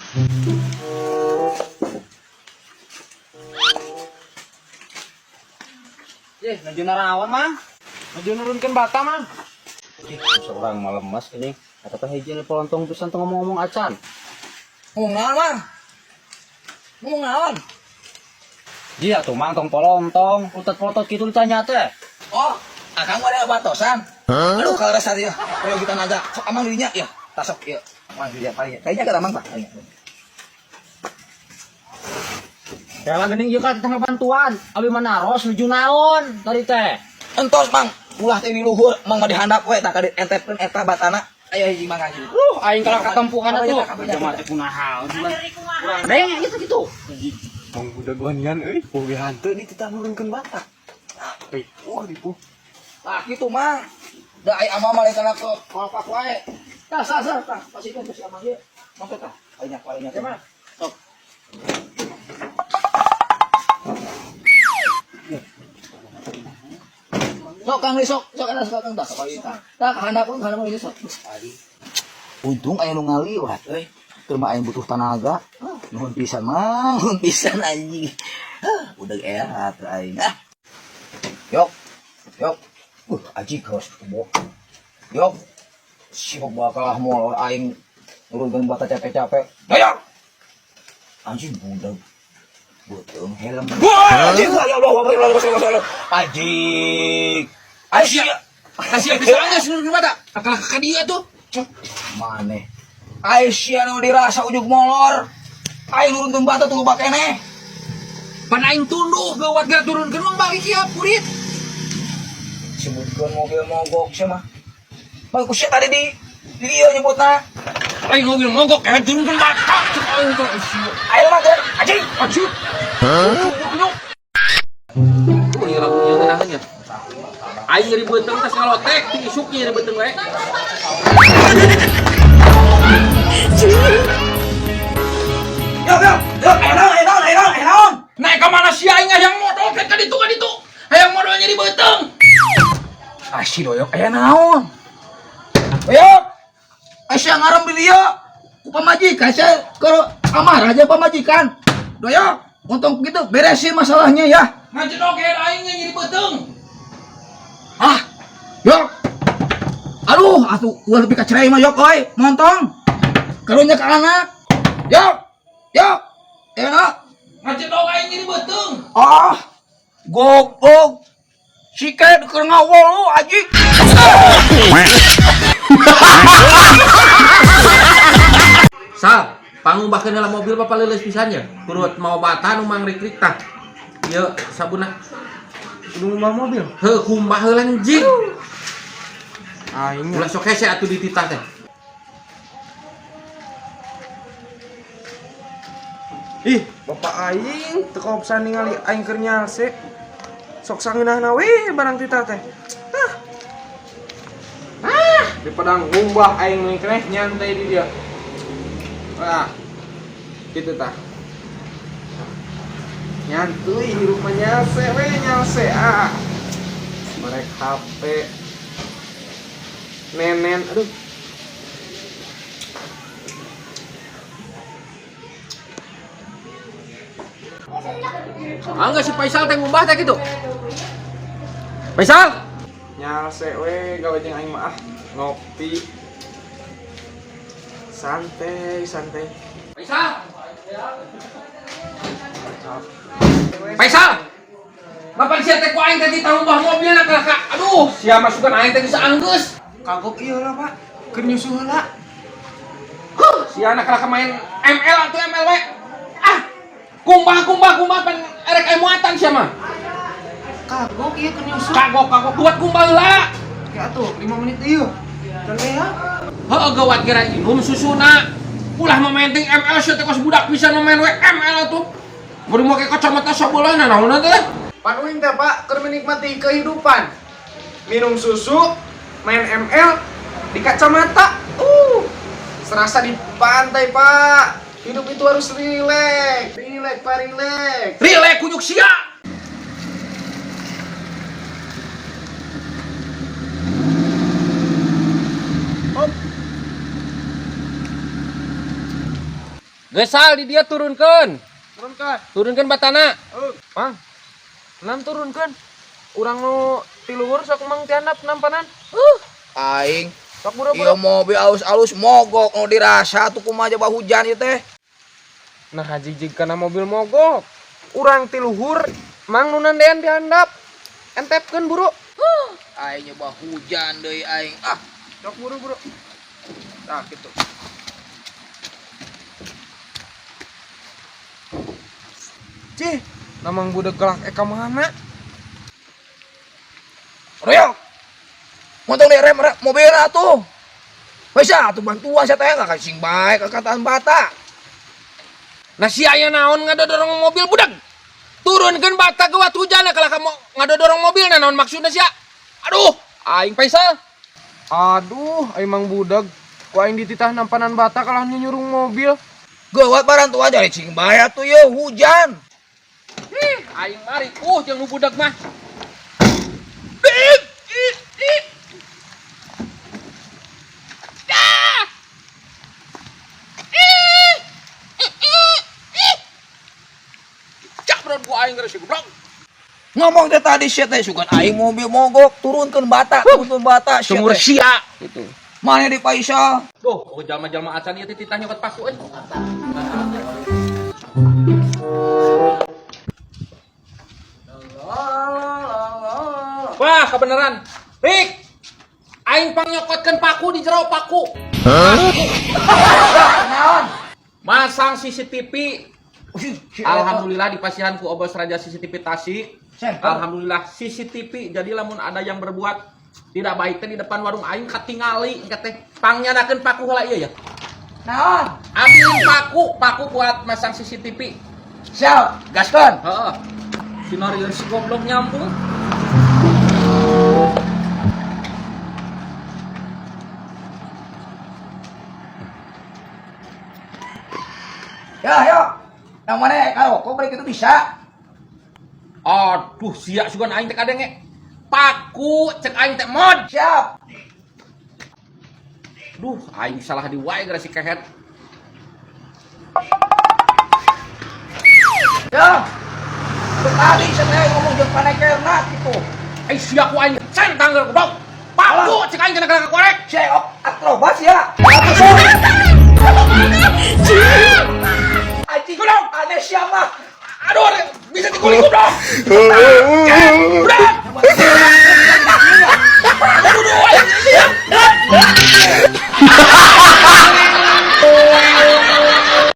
Ih, nuju naraon, Mang? Nuju nurunkeun bata, Mang. Ih, seorang malemas ini. Eta teh hiji polontong pisan teu ngomong-ngomong acan. Ngomong naon, Mang? Ngomong naon? Dia tuh Mang tong polontong, utet-polotot kitu ditanya teh. Oh, akang mah ada batosan. Aduh, kalau rasa dia, kalau kita naga, sok amang dirinya, ya, tasok, ya. Mang dirinya paling. Kayaknya kata Mang, Pak. Kayaknya. Ya lah geuning ieu ka tetangga bantuan. Abi mah naros nuju naon tadi teh. Entos, Mang. Ulah teh di luhur, Mang mah dihandap we tah ka dientepkeun eta batana. Ayo hiji Mang hiji. Aing kalah katempuhan atuh. Kabeh, Jama teh kunaha. Deng gitu gitu. Mang budak wanian euy, boga hantu di titah nurunkeun bata. Ripuh, ripuh. Tah kitu, Mang. Da ai amang mah lain kana ke kolpak wae. Tah, sah, sah, tah. Pasikeun ke si amang ieu. Mangga tah. Ayeuna, ayeuna. Mang. Sok. Sok Kang sok, sok eta sok Kang tah, sok ieu tah. Tah kahandapkeun kahandapkeun ieu sok. Untung aya nu ngaliwat euy. Keur mah aing butuh tanaga. Nuhun pisan, Mang, nuhun pisan anjing. Udah era aing. Ah. Yok. Yok. Aji keras kebo. Yok. Sibuk bakal molor aing nurunkeun bata capek-capek. Yok. Anjing budak. Beuteung helm. Wah, anjing ya Allah, Allah, Allah, Allah, anjing. Aisyah. Kasih bisa geus nurunkeun bata. Kalah ka dieu atuh. Maneh. Aisyah nu dirasa ujug molor. Aing nurunkeun bata tuh loba keneh. Pan aing tunduh geuwat geura turunkeun mah balik ieu kurit. Sebutkeun mobil mogok sia mah. Mah ku sia tadi di dieu nyebutna. Aing mobil mogok eh turunkeun bata cek aing teh. Ayo mah teh, anjing. Anjing. Hah? Ieu lagu ieu ngeunaheun nya. Aing nyeri beuteung teh ngalotek ti isuk nyeri beuteung we. Yok yok, yok, ayo naon, ayo naon, ayo naon, ayo naon. Naik ka mana sia aing hayang modol ka ditu ka ditu. Hayang modol nyeri beuteung. Ah si doyok aya naon? Doyok. Aisyah ngarem di dieu. Ku pamajikan sia ke kamar aja pamajikan. Doyok, untung gitu beresin masalahnya ya. Ngajedog head aing nyeri beuteung. Ah, yok. Aduh, atuh ulah lebih kacerai mah yok oi, montong. Karunya ke anak. Yok. Yok. Enak. Ngajedog aing nyeri beuteung. Ah, goblok. Si Ket keur ngawol lu anjing. Sal, pangubahkeun heula mobil bapak leuleus pisan nya. Kurut mau bata nu mangrik-rik tah. Ieu sabunna. Kudu ngumbah mobil. Heuh kumbah heula anjing. Aing Ulah sok hese atuh dititah teh. Ih, bapak aing teu kaopsan ningali aing keur nyalse. Sok sangeunahna we barang titah teh. Ah. Ah, daripada ngumbah aing mending keneh nyantai di dia. Wah. Kitu tah. Nyantuy hirup mah nyalse we nyalse ah. Merek HP. Nenen, aduh. Ah enggak si Faisal teh ngumbah teh kitu. Faisal, Nyalse we gawe jeung aing mah ah. Ngopi. Santai, santai. Faisal. Faisal. Bapak sia teh ku aing teh ditambah mobilna ka ka. Aduh, sia masukan aing teh geus anggeus. Kagok ieu lah, Pak. Keur nyusuh heula. Huh, sia anak ka main ML atuh ML we. Ah. Kumbah kumbah kumbah pan erek aya muatan sia mah. Kagok ieu keur nyusuh. Kagok kagok buat kumbah heula. Kayak atuh 5 menit ieu. Dan ya. Heeh gawat kira inum susuna. Ulah memainting ML sia teh kos budak pisan main we ML atuh. Bari make kacamata sabelah naon teh. Pan uing teh, Pak, keur menikmati kehidupan. Minum susu, main ML di kacamata. Serasa di pantai, Pak. Hidup itu harus rileks. Rileks, Pak, rileks. Rileks kunyuk sia. Geus Sal di dia turunkeun. Turunkan. Turunkeun batana. Mang. Nam turunkan. Urang nu ti luhur sok mang ti handap nampanan. Aing Sok buru-buru. ieu mobil alus-alus mogok nu dirasa atuh kumaha jaba hujan ieu teh. Nah jig kana mobil mogok. Urang ti luhur mang nu nandean di handap. Entepkeun buru. Aing nyoba hujan deui aing. Ah, Sok buru-buru. Nah gitu. Cih, namang budak gelak eka mana? Royok. Montong di rem rem mobil atuh. Bisa atuh bantuan saya teh nggak sing bae kekataan bata. Nah si aya naon ngadodorong mobil budak. Turunkeun bata geuwat hujan kalau kamu ngadodorong mobil nah naon maksudna sia? Aduh, aing Faisal. Aduh, emang budak. Ku aing dititah nampanan bata kalah nyurung mobil. Geuwat barantuan jadi sing bae atuh ye hujan. Ih, aing mari jeung nu budak mah. Ih, ih, ih. Dah. Ih, ih, ih, ih. Cak beron ku aing geus goblok. Ngomong teh tadi sia teh sugan aing mobil mogok turunkeun bata sia Sumur teh. sia gitu. Mana di Faisal? Duh, oh jalma-jalma acan ieu teh titah nyokot paku euy. Wah, kebenaran. Rik, aing pangnyokotkeun paku di jero paku. Naon? Masang CCTV. Alhamdulillah dipasihan ku Obos Raja CCTV Tasik. Alhamdulillah CCTV. Jadi lamun ada yang berbuat tidak baik teh di depan warung aing katingali engke teh pangnyandakeun paku heula ieu ya. Naon? Ambil paku, paku buat masang CCTV. Siap, gaskeun. Heeh. Si Norion si goblok nyambung. Ya, ayo. Yang mana kalau kok break itu bisa? Aduh, sia sugan aing teh kadenge. Paku cek aing teh mod. Siap. Duh, aing salah di wae gara si kehet. Ya. Tadi saya ngomong jeung panekerna gitu. Eh sia ku aing centang gara goblok. Paku cek aing kena kena korek. Saya akrobat ya. Anjing, aneh siapa? Aduh, bisa dikulik goblok. Udah.